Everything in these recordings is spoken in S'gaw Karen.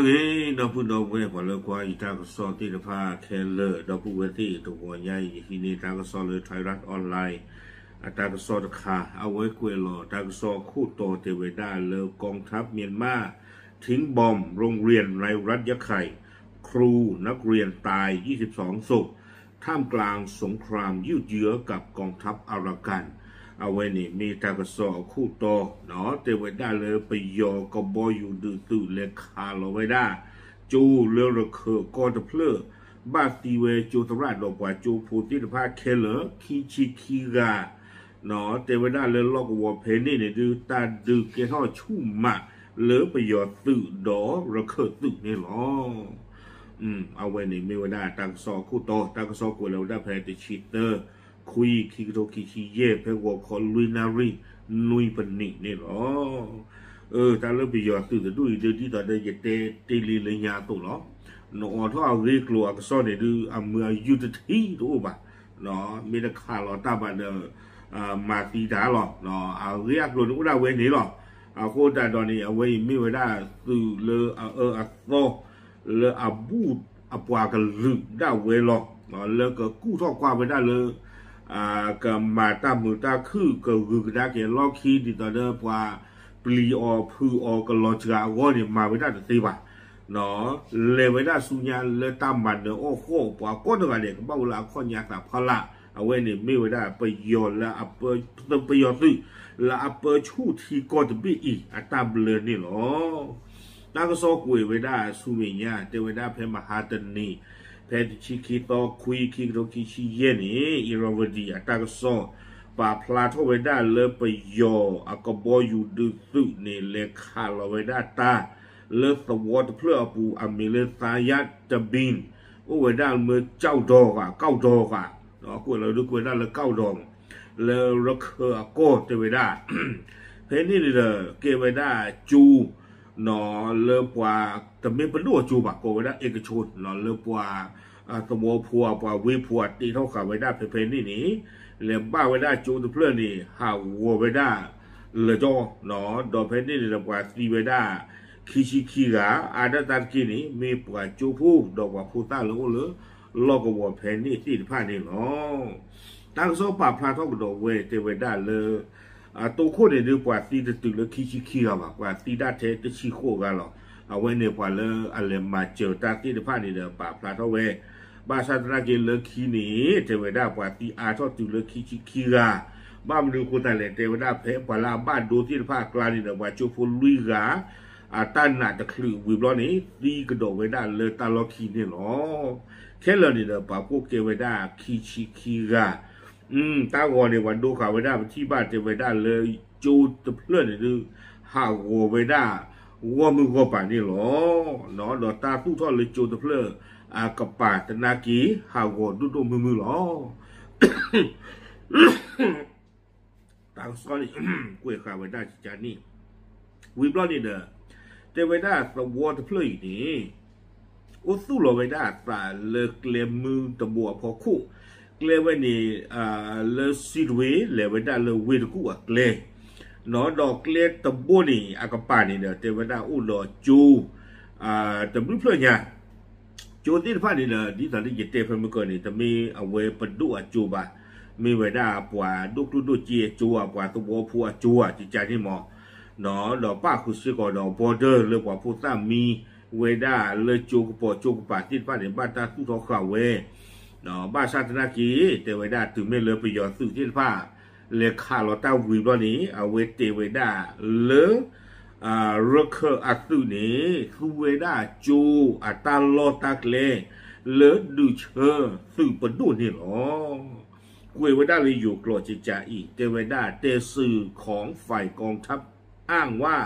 ဂီၤလၢအဂ့ၤ ဒီပုၢ်ဒီဝဲၢ် ပှၤလၢကွၢ်ယတၢ်ကစီၣ်သ့ၣ်တဖၣ်ခဲလၢာ် ဒီပုၢ်ဝဲၢ်သ့ၣ်တဂီၤညါအံၤ ယဟံးန့ၢ်တၢ်ကစီၣ်လၢ Thairath Online အတၢ်ကစီၣ်တခါ အဝဲကွဲးလီၤတၢ်ကစီၣ်အခိၣ်တီတဲဝဲဒၣ်လၢ กองทัพเมียนมาทิ้งบอมโรงเรียนในรัฐยะไข่ ครูนักเรียนตายยี่สิบสองศพ ท่ามกลางสงครามยืดเยื้อกับกองทัพอารากัน အဝဲန့ၣ်မ့ၢ်တၢ်ကစီၣ်အခိၣ်တီ တဲဝဲဒၣ်လၢပယီၤကဘီယူၤဒုးသုးလဲၤခးလီၤဝဲဒၣ် ကၠိလၢရခၢၣ်ကီၢ်တဖျၢၣ် ဘၣ်သံဝဲကၠိသရၣ်ဒီးပှၤကၠိဖိသ့ၣ်တဖၣ်ခဲလၢာ် ခံဆံခံဂၤ တဲဝဲဒၣ်လၢလီၢ်ကဝီၤဖဲန့ၣ်န့ၣ်ဒုး တၢ်ဒုးကဲထီၣ်ဆူၣ်မးလၢပယီၤသုးဒီးရခၢၣ်သုးန့ၣ်လီၤ. အဝဲန့ၣ်မ့ၢ်ဝဲဒၣ်တၢ်ကစီၣ်အခိၣ်တီ တၢ်ကစီၣ်ကွဲးလီၤဝဲဒၣ်ဖဲတဆံသၢ ခွံ ခံကထိခံဆံယဲၢ် ဖဲဂီၤခီလွံၢ်နၣ်ရံၣ် နွံပနံးန့ၣ်လီၤ. တၢ်လၢပယီၤသုးတဒူၣ်အံၤဒုး ဒ်သိးဒီးယတဲတ့ၢ်လံလၢညါအသိးလီၤ. နအိးထီၣ်အဂ့ၢ်အကျိၤအကစီၣ်န့ၣ်ဒုး အမုာ်အယုၢ်တထံၣ်တအိၣ်ဘၣ်. မ့ၢ်တခးလီၤတၢ်ဘၣ်ဒီး မၤသံတၢ်လီၤ. အဂ့ၢ်အကျိၤန့ၣ်အိၣ်ဒၣ်ဝဲန့ၣ်လီၤ. အဃိသတးဒီးန့ၣ် အဝဲအံၤမ့ၢ်ဝဲဒၣ်သုးလၢအအၢအသီ လၢအဘူၣ်အပှၤကလုာ်ဒၣ်ဝဲလီၤ. လၢကကူၣ်ထီၣ်ကွၢ်ဝဲဒၣ်လၢ ကမၤတၢ်မုာ်တၢ်ခုၣ် ကဂုာ်ကဒါက့ၤအလီၢ်ခံ ဒ်သိးဒီးပှၤပျံၤအီၤဖုးအီၤကလီၤစှၤအဂီၢ်န့ၣ် မၤဝဲဒၣ်တသ့ဘၣ်. လဲၤဝဲဒၣ်ဆူညါလၢတၢ်မၤနၢၤအီၣ်ဃီၣ် ပှၤကိးတဂၤဒဲး ကဘၣ်အိၣ်လၢအခီၣ်ညါသးဖီလာ် အဝဲန့ၣ်မ့ၢ်ဝဲဒၣ်ပယီၤလၢအပၢ ပယီၤသုး လၢအပၢဆူၣ်ထံကီၢ်တဘ့ၣ်အံၤ အတၢ်ဘျၢန့ၣ်လီၤ. တၢ်ကစီၣ်ကွဲးဝဲဒၣ်ဆူမဲာ်ညါ တဲဝဲဒၣ်ဖဲမဟါတနံၤ ဖဲတဆံခံသီ ခွံ ခံကထိခံဆံယဲၢ်န့ၣ် အ့ၤရဝတံၤ အတၢ်ကစီၣ် ပာ်ဖျါထီၣ်ဝဲဒၣ်လၢပယီၤအကဘီယူၤဒုးသုးန့ၣ် လဲၤခးလီၤဝဲဒၣ်တၢ် လၢသဝီတဖျၢၣ်အပူၤ အမံၤလၢ သါယၣ်တဘံၣ် အိၣ်ဝဲဒၣ်လၢမ့ၢ်ကၠီၣ်ဒီဂၤ ကၠီၣ်ဒီဂၤ ကွဲးလီၤဒုးကွဲးဒၣ်လၢကၠီၣ်ဒီ လၢရခၢၣ်အကီၢ်တဲဝဲဒၣ် ဖဲန့ၣ်န့ၣ်ဒီး ကဲဝဲဒၣ်ကၠိ လၢပှၤ တမ့ၢ်ပဒိၣ်အကၠိဘၣ် ကိးဝဲဒၣ် အ့ကဆိ လၢပှၤ သဝီဖိ ပှၤဝ့ၢ်ဖိ အတ့ထီၣ်ဃာ်ဝဲဒၣ်ဖဲဖဲန့ၣ်န့ၣ် လဲၤဘၣ်ဝဲဒၣ်ကၠိတဖျၢၣ်န့ၣ် ဟးဂီၤဝဲဒၣ်လၢကၠီ ဒီးဖဲန့ၣ်န့ၣ်ဒီး ပှၤသံဝဲဒၣ် ခံဆံခံဂၤ အါဒၣ်တၢ်တက့ၢ်န့ၣ် မ့ၢ်ပှၤကၠိဖိ ဒီးပှၤဖိသၣ်လၢအိၣ်လၢ လီၢ်ကဝီၤဖဲန့ၣ်သ့ၣ်တဖၣ်န့ၣ်လီၤ. တၢ်ကစီၣ်ပာ်ဖျါထီၣ်ကဒီးဝဲတဲဝဲဒၣ်လၢ အတိခိၣ်န့ၣ်ဒုး ပှၤသံတတုၤလၢခံဆံခံဂၤဘၣ် ပှၤသံဒၣ်ထဲတဆံဃိးဂၤလီၤ. အဝဲန့ၣ်ပှၤလၢအလဲၤမၤစၢၤတၢ်သ့ၣ်တဖၣ်န့ၣ်ဒီး ပာ်ဖျါထီၣ်ဝဲ ဘၣ်ဆၣ်သနာ်က့လၢခံန့ၣ် တဲဝဲဒၣ်ပှၤသံအါထီၣ်တုၤလၢခံဆံခံဂၤ ဘၣ်မနုၤအဃိသတးလဲၣ် တဲဝဲဒၣ်ဖဲပှၤလၢအဘၣ်ဒိသ့ၣ်တဖၣ်အကျါန့ၣ်ဒီး ပှၤကၠိဖိလွံၢ်ဂၤ အတၢ်နာ်တချုးဝံၤဘျီန့ၣ် သံကဒီးဝဲဒၣ်လၢတၢ်လီၢ်ခံန့ၣ်လီၤ. ခဲလၢာ်န့ၣ်ဒီး ပာ်ဖှိၣ်ကဲဝဲဒၣ်ခံဆံခံဂၤ တၢ်ဂီၤန့ၣ် ပှၤဒိဃာ်ဝဲဒၣ်ပထံၣ်ဘၣ်တဲဝဲဒၣ်လၢကၠိတဖျၢၣ်န့ၣ်ဒုး ဟးဂီၤဝဲဒၣ် ဂီၢ်မုၢ်ဂီၢ်ပၤန့ၣ်လီၤ. ဒီးတၢ်သူၣ်ထီၣ်လၢကၠိတဖျၢၣ်အကပၤသနာ်က့ ဟးဂီၤဒိၣ်ဒိၣ်မုၢ်မုၢ်လီၤ. တၢ်ကစီၣ်န့ၣ် ကွဲးဃာ်ဝဲဒၣ်ကကန့ၣ် ဝံၤဘျီန့ၣ်ဒီး တဲဝဲဒၣ်သဝီတဖျၢၣ်အံၤန့ၣ် အိၣ်သူၣ်လီၤဝဲဒၣ်အသးလၢကျဲမုၢ်တဘိအဖီခိၣ် ကျဲဝဲန့ၣ် လၢစံးတဝ့ၤ လဲၤဝဲဒၣ်လၢဝ့ၢ်တကူၣ်အကျဲ ဒီးကျဲတဘိန့ၣ် အကပၤန့ၣ်ဒီး တဲဝဲဒၣ်အိၣ်ဒီးကၠိ တဘျုးဖျၢၣ်ညါ ကၠိသ့ၣ်တဖၣ်န့ၣ်ဒီး ဒ်သိးလၢယတဲဖဲမုၢ်ကၢၢ်န့ၣ် တမ့ၢ်အဝဲပဒိၣ်အကၠိဘၣ်. မ့ၢ်ဝဲဒၣ်ပှၤဒိၣ်ကျိၣ်ဒိၣ်စ့အကၠိဧါ ပှၤသဝီဖိအကၠိဧါ ကကန့ၣ်မး ဒီးပၣ်ဃုာ်စ့ၢ်ကီးဒီး border လၢပှၤဖိသၣ်မံဝဲဒၣ်လၢကၠိကပိာ်ကၠိကပၤသ့ၣ်တဖၣ်န့ၣ် ဘၣ်တၢ်သူၣ်ထီၣ်ဃာ်ဝဲ ဘၣ်ဆၣ်သနာ်က့ တဲဝဲဒၣ်တုၤမ့ၢ်လၢပယီၤသုးသ့ၣ်တဖၣ် လဲၤခးလီၤတၢ်ဝံၤဘျီန့ၣ် အဝဲတဲဝဲဒၣ်လၢ ရခၢၣ်အသုးန့ၣ် သူဝဲဒၣ်ကၠိအတၢ်လီၢ်တၢ်ကျဲ လၢဒုးဆၢသုးပဒိၣ်န့ၣ်လီၤ. ကွဲးဝဲဒၣ်လၢယိၤကျိာ်ကကအံၤ တဲဝဲဒၣ် แต่สื่อของฝ่ายกองทัพอ้างว่า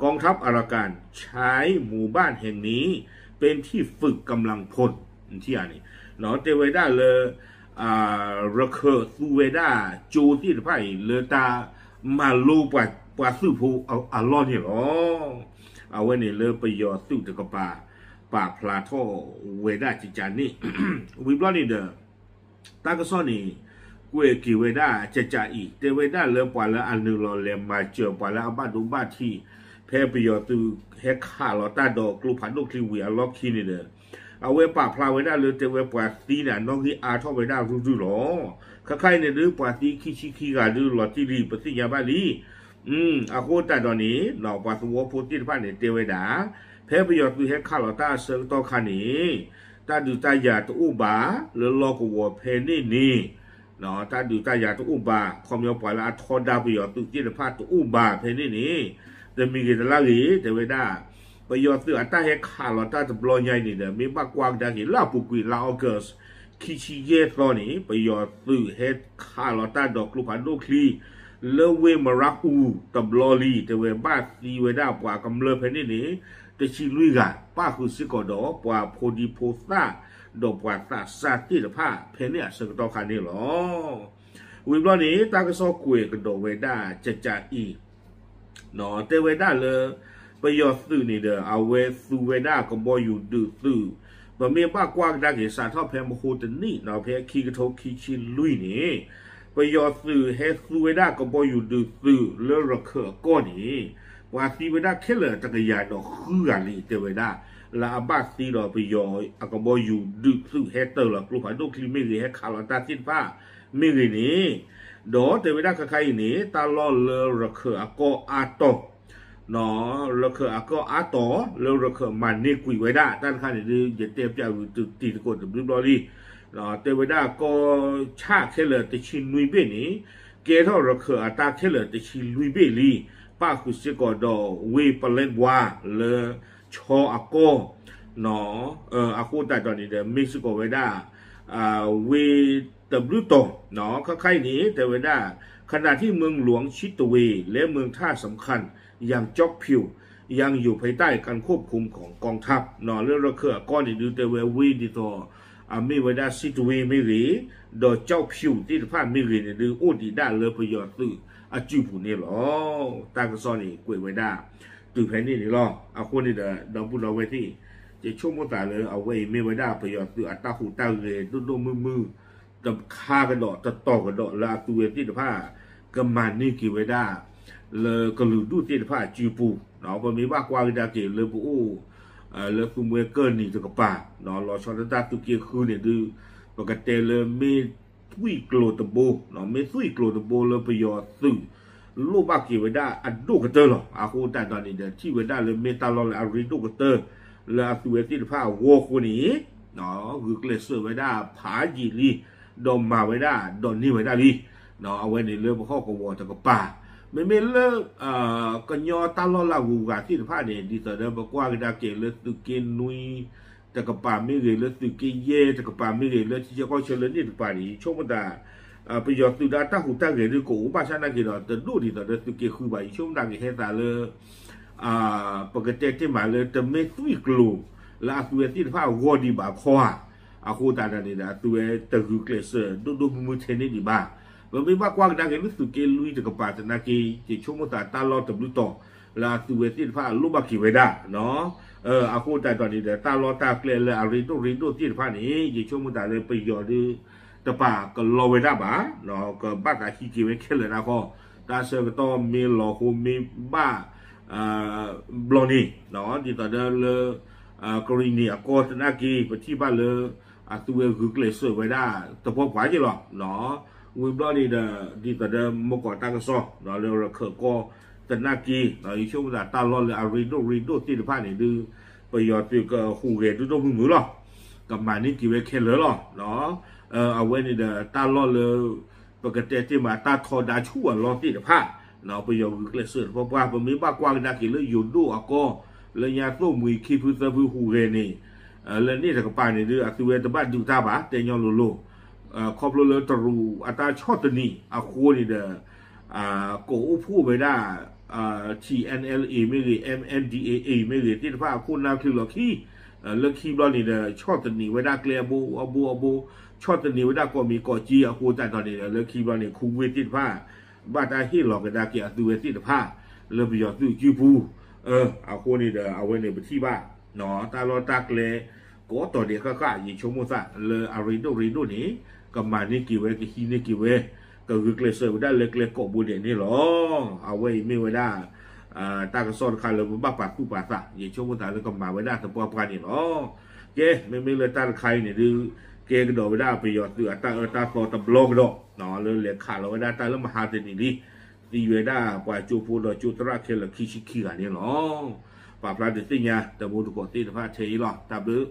กองทัพอารากันใช้หมู่บ้านแห่งนี้เป็นที่ฝึกกำลังพล ထံၣ်ဧါန့ၣ် တဲဝဲဒၣ်လၢ ရခၢၣ်သူဝဲဒၣ်ကၠိသ့ၣ်တဖၣ်အံၤ လၢတၢ်မၤလိပှၤသုးဖိအလီၢ်န့ၣ်လီၤ. အဝဲန့ၣ်လၢပယီၤသုးတကပၤ ပာ်ဖျါထီၣ်ဝဲဒၣ်ကကန့ၣ် ဝံၤဘျီန့ၣ်ဒီး တၢ်ကစီၣ်န့ၣ် ကွဲးက့ၤဝဲဒၣ်ကကးအံၤ တဲဝဲဒၣ်လၢပှၤလၢအနုာ်လီၤလဲၤမၤစၢၤ ပှၤလၢအဘၣ်ဒိဘၣ်ထံး ဖဲပယီၤသုးဟဲခးလီၤတၢ်ဒီးကျိဖးဒိၣ်ချံဝံၤအလီၢ်ခံန့ၣ်ဒီး အဝဲပာ်ဖျါဝဲဒၣ်လၢတဲဝဲပှၤသံန့ၣ် အနီၣ်ဂံၢ်အါထီၣ်ဝဲဒၣ်ရုၢ်ရုၢ်လီၤ. ခဲခါအံၤန့ၣ်ဒုး ပှၤသံခံဆံခံဂၤဒုးလီၤတံၢ်လံ ပသ့ၣ်ညါဘၣ်လံ. အဃိသတးဒီးန့ၣ် ပှၤသဝီဖိသ့ၣ်တဖၣ်န့ၣ်တဲဝဲဒၣ် ဖဲပယီၤသုးဟဲခးလီၤတၢ်အဆၢကတီၢ်ခါန့ၣ် တၢ်ဒုးတၢ်ယၤတအိၣ်ဘၣ် လၢလီၢ်ကဝီၤဖဲန့ၣ်န့ၣ် တၢ်ဒုးတၢ်ယၤတအိၣ်ဘၣ် ခီပညီပှၤလၢအထီဒါပယီၤသုးသ့ၣ်တဖၣ်တအိၣ်ဘၣ်ဖဲန့ၣ်န့ၣ် တမံၤဂ့ၤတလါဂ့ၤ တဲဝဲဒၣ် ပယီၤသုးအတၢ်ဟဲခးလီၤတၢ်တဘျီညါအံၤန့ၣ်ဒီး မ့ၢ်ဘၣ်ကွၢ်ကဒါက့ၤလၢအပူၤကွံာ်လါအီကူး ခံဆံယဲၢ်သီန့ၣ် ပယီၤသုးဟဲခးလီၤတၢ်ဒီးကျိဖးဒိၣ်ချံ လၢဝ့ၢ်မရၢအူတဘျီလံ တဲဝဲဘၣ်သံဝဲဒၣ်ပှၤကမျၢၢ်ဖဲန့ၣ်န့ၣ် တဆံလွံၢ်ဂၤ ပၣ်ဃုာ်စ့ၢ်ကီးဒီးပှၤဖိဒံဖိသၣ် ဒီးပှၤသးစၢ်သ့ၣ်တဖၣ် ဖဲန့ၣ်အဆၢကတီၢ်ခါန့ၣ်လီၤ. ဝံၤဘျီန့ၣ် တၢ်ကစီၣ်ကွဲးကဒီးဝဲဒၣ်ကကးအံၤ တဲဝဲဒၣ်လၢ ပယီၤသုးန့ၣ်ဒီး အဝဲသူဝဲဒၣ်ကဘီယူၤဒုးသုး ပမ့ၢ်ဘၣ်ကွၢ်ကဒါက့ၤစးထီၣ်ဖဲမဟိတနံၣ် ဖဲခံကထိခံဆံလွံၢ်န့ၣ် ပယီၤသုးဟဲသူဝဲဒၣ်ကဘီယူၤဒုးသုးလၢရခၢၣ်အကီၢ်န့ၣ် ပှၤသံဝဲဒၣ်ခဲလၢာ်တကယၤဒီးဃုဂၤလံ တဲဝဲဒၣ် လၢအဘၣ်သံဒီးပယီၤအကဘီယူၤဒုးသုးဟဲတၢၤလီၤကျိဖးဒိၣ်ချံမ့ၢ်ဂ့ၤ ဟဲခးလီၤတၢ်သ့ၣ်တဖၣ်မ့ၢ်ဂ့ၤန့ၣ် ဒီးတဲဝဲဒၣ်ခဲခါအံၤန့ၣ် တၢ်လီၢ်လၢရခၢၣ်အကီၢ်အါတီၤ ရခၢၣ်အကီၢ်အါတီၤ လၢရခၢၣ်မၤန့ၢ်ကွံာ်ဝဲဒၣ် တၢ်တခါန့ၣ်ဒုး ယတဲပၠးဂုာ်တုၤတံၤသကိးတဘျုးဘျီလံ တဲဝဲဒၣ်ကီၢ်ဆၣ်ခဲလၢာ်တဆံနွံဘ့ၣ်န့ၣ် ကဲထီၣ်ရခၢၣ်အတၢ်ခဲလၢာ်တဆံလွံၢ်ဘ့ၣ်လံ ပၣ်ဃုာ်စ့ၢ်ကီးဒီးဝ့ၢ်ပလဲၣ်ဝါလၢ ဆီအကီၢ် အဃိသတးဒီးန့ၣ်ဒီး မ့ၢ်စ့ၢ်ကီးဝဲဒၣ် ဝ့ၢ်တဘျုးတီၤ ခဲခါအံၤန့ၣ် တဲဝဲဒၣ် ขณะที่เมืองหลวงชิตเตเว และเมืองท่าสำคัญอย่างจ๊อกผิวยังอยู่ภายใต้การควบคุมของกองทัพ လၢရခၢၣ်အကီၢ်န့ၣ်ဒုး တဲဝဲဝ့ၢ်ဒ်သိး အမ့ၢ်ဝဲဒၣ် စစ်တွေ မ့ၢ်ဂ့ၤ ဒီးကျောက်ဖြူ သ့ၣ်တဖၣ်မ့ၢ်ဂ့ၤန့ၣ်ဒုး အိၣ်ဒံးဒၣ်လၢပယီၤသုးအစုပူၤန့ၣ်လီၤ. တၢ်ကစီၣ်န့ၣ်ကွဲးဝဲဒၣ် တုၤဖဲန့ၣ်န့ၣ်လီၤ. အဃိန့ၣ်ဒီး ဒီပုၢ်ဒီဝဲၢ်သ့ၣ် ယဆိကမိၣ်သးလၢအဝဲအံၤမ့ၢ်ဝဲဒၣ်ပယီၤသုးအတၢ်ဟူးတၢ်ဂဲၤဒိၣ်ဒိၣ်မုၢ်မုၢ် တခါကဒီးတတီၤကဒီးလၢအသုဝဲသ့ၣ်တဖၣ် ကမၤန့ၢ်က့ၤဝဲဒၣ် လၢကလုာ်ဒူၣ်သ့ၣ်တဖၣ်အစုပူၤ ပမ့ၢ်ဘၣ်ကွၢ်ကဒါက့ၤလၢပအိၣ် လၢသူမှဲကၢၢ်နံၤတကပၤ လီၤဆီဒၣ်တၢ်သုးက့ဃုန့ၣ်ဒုး ပကတဲလၢမ့ၢ်သွံၣ်ကျိၤတဘိ မ့ၢ်သွံၣ်ကျိၤတဘိလၢပယီၤသုး လိၣ်ဘၣ်က့ၤဝဲဒၣ်အဒိၣ်ကတၢၢ်လီၤ. အဃိသတးဒီးန့ၣ်ဒီး ထံၣ်ဝဲဒၣ်လၢမ့ၢ်တၢ်လီၢ်လၢအရ့ဒိၣ်ကတၢၢ် လၢအသုဝဲသ့ၣ်တဖၣ်အဂီၢ်အဃိန့ၣ် ဂုာ်ကျဲးစၢးဝဲဒၣ်ဖးယံာ်လံ ဒီးမၤဝဲဒၣ်ဒီးန့ၢ်ဝဲဒၣ်လံ အဝဲန့ၣ်လၢပဟီၣ်ကဝီၤတကပၤ မ့မ့ၢ်လၢ ကညီတၢ်လီၢ်လၢအဂုၤအဂၤသ့ၣ်တဖၣ်န့ၣ် ဒ်သိးဒီးပကွၢ်ကဒါက့ၤလၢသုးက့နွံတကပၤမ့ၢ်ဂ့ၤ လၢသုးက့ယဲၢ်တကပၤမ့ၢ်ဂ့ၤ လၢထံဆၢကီၢ်ဆၢလၢန့ၣ်တကပၤန့ၣ် ယဆိကမိၣ်သး ပယီၤသုးဒီးတၢ်ဟူးတၢ်ဂဲၤဒုးကအိၣ်ဘၣ်ဆၣ်နာ်က့ၤဒီး တဒိၣ်ဒ်သိးဒီးသုးက့ဃုဘၣ် ယဆိကမိၣ်သးကဟဲသးလၢ ပကတဲတ့ၢ်မးလၢတမ့ၢ်သွံၣ်ကျိၤ လၢအသုဝဲသ့ၣ်တဖၣ်အဂီၢ်ဒံးဘၣ်ခီဧါ. အဃိသတးဒီးန့ၣ်ဒီး အသုဝဲတဂုာ်ကျဲးစၢးဒိၣ်ဒိၣ်မုၢ်မုၢ်ထဲန့ၣ်ဒံးဘၣ်. ပမ့ၢ်ဘၣ်ကွၢ်ကဒါက့ၤလၢသုးက့လွံၢ်တကပၤသနာ်က့ ယဆိကမိၣ်သးတၢ်လီၢ်တဘျုးတီၤ လၢအသုဝဲသ့ၣ်တဖၣ်အလိၣ်ဘၣ်က့ၤဝဲဒၣ် အဃိသတးဒီးန့ၣ်ဒီး တၢ်လီၢ်တၢ်ကျဲလၢအရ့ဒိၣ်ရ့ဒိၣ်သ့ၣ်တဖၣ်န့ၣ် ယဆိကမိၣ်သးလၢပယီၤဒုး တပာ်ကလီဝဲဒၣ်ဘၣ် ကဘၣ်သးဟံးက့ၤဝဲခဲလၢာ်နၢ်ဃီ တၢ်ဆၢကတီၢ်မ့ၢ်လီၤဃိမ့ၢ်ဘၣ် ဘျီန့ၣ် ဒ်သိးဒီးလၢ ကရံၣ်နံၣ်အကီၢ်သနာ်က့ ပထံၣ်ဘၣ်လၢ အသုဝဲဂုာ်ကျဲးစၢးဝဲဒၣ်သပှၢ်ပှၢ်က့လီၤ. ဝံၤဘျီန့ၣ်ဒီး ဒ်သိးဒီးမ့ၢ်ကီးတၢ်ကစီၣ် လၢရခၢၣ်ကီၢ်သနာ်က့ ယဆိကမိၣ်သးတၢ်လီၢ်လၢအရ့ဒိၣ်ရ့ဒိၣ်သ့ၣ်တဖၣ်န့ၣ်ဒုး ပယီၤသုးကဟူးဂဲၤဒိၣ်ဒိၣ်မုၢ်မုၢ်လီၤ. ကမၤန့ၢ်က့ၤဝဲခဲလၢာ်လီၤ. အဝဲန့ၣ်ဒီးတၢ်လီၢ်လၢ ပကတဲတ့ၢ်မးတၢ်ထီဒါဆူၣ်အလီၢ်သ့ၣ်တဖၣ် ပယီၤဂုာ်ကျဲးစၢးသပှၢ်ပှၢ် ပမ့ၢ်ဘၣ်ကွၢ်ကဒါက့ၤလၢယိၤဒိၣ်အကီၢ် လၢညါသိၣ်မှံၤခံဖုသၢဖုဟူးဂဲၤန့ၣ် လၢန့ၣ်တကပၤန့ၣ်ဒုး အသုဝဲတဘၣ်ဒုးတၢ်ဘၣ် တဲညီလိၤလိၤ ခီဖျိလၢတရူးအတၢ်ဆီၣ်သနံးအဃိန့ၣ်ဒီး ကအိၣ်ဖှိၣ်ဝဲဒၣ် ထံၣ်အဲၣ်အဲၣ်လ်အ့ မ့ၢ်ဂ့ၤ အမ်ၣ်အမ်ၣ်ဒီးအ့ မ့ၢ်ဂ့ၤ သ့ၣ်တဖၣ်အခိၣ်နၢ်ချုးလီၤခံ လၢခံဘျီန့ၣ်ဒီး ဆီၣ်သနံးဝဲဒၣ်ကျဲအဘိအဘိအဘိ ဆီၣ်သနံးဝဲဒၣ်ကိးမံၤကိးကၠ့အဃိသတးဒီးန့ၣ်ဒီး လၢခံဘျီန့ၣ် ခူဝ့ၢ်သ့ၣ်တဖၣ် ဘၣ်တၢ်ဟ့ၣ်လီၤကဒါက့ၤအသုဝဲသ့ၣ်တဖၣ် လၢပယီၤသုးစုပူၤ အဃိန့ၣ်ဒီး အဝဲန့ၣ်ပထံၣ်ဘၣ် တၢ်လီၢ်တၢ်ကျဲ ကိးတီၤဒဲးဃၣ်ဃၣ် ယဆိကမိၣ်သးလၢအရ့ဒိၣ်ရ့ဒိၣ်န့ၣ် ကမၤန့ၢ်က့ၤဝဲ ကဟံးန့ၢ်က့ၤဝဲ ကဂုာ်ကျဲးစၢးဝဲဒၣ်လၢကျဲကိးဘိဒဲးန့ၣ်လီၤ. အဝဲအံၤမ့ၢ်ဝဲဒၣ် တၢ်ကစီၣ်တခါလၢပဘၣ်ပာ်သူၣ်ပာ်သး ယဆိကမိၣ်သးလၢကမၤဝဲဒၣ်သပှၢ်ပှၢ်န့ၣ်လီၤ. ကဲ မ့မ့ၢ်လၢတၢ်တခါအံၤန့ၣ်ဒုး ကဲကဒီးဝဲဒၣ်ပယီၤသုးအတၢ်အၢတၢ်သီတဘျီကဒီး လၢလဲၤခးလီၤဝဲဒၣ်တၢ်လၢမဟါတနံၤလံ သံဝဲဒၣ်ပှၤကၠိဖိဒီးကၠိသရၣ်ခဲလၢာ်ခံဆံခံဂၤန့ၣ်လီၤ. ပာ်ဖျါဒုးသ့ၣ်ညါ တမူတကိးသ့ၣ်တဖၣ်ထဲအံၤလီၤ. တၢ်ဘျုး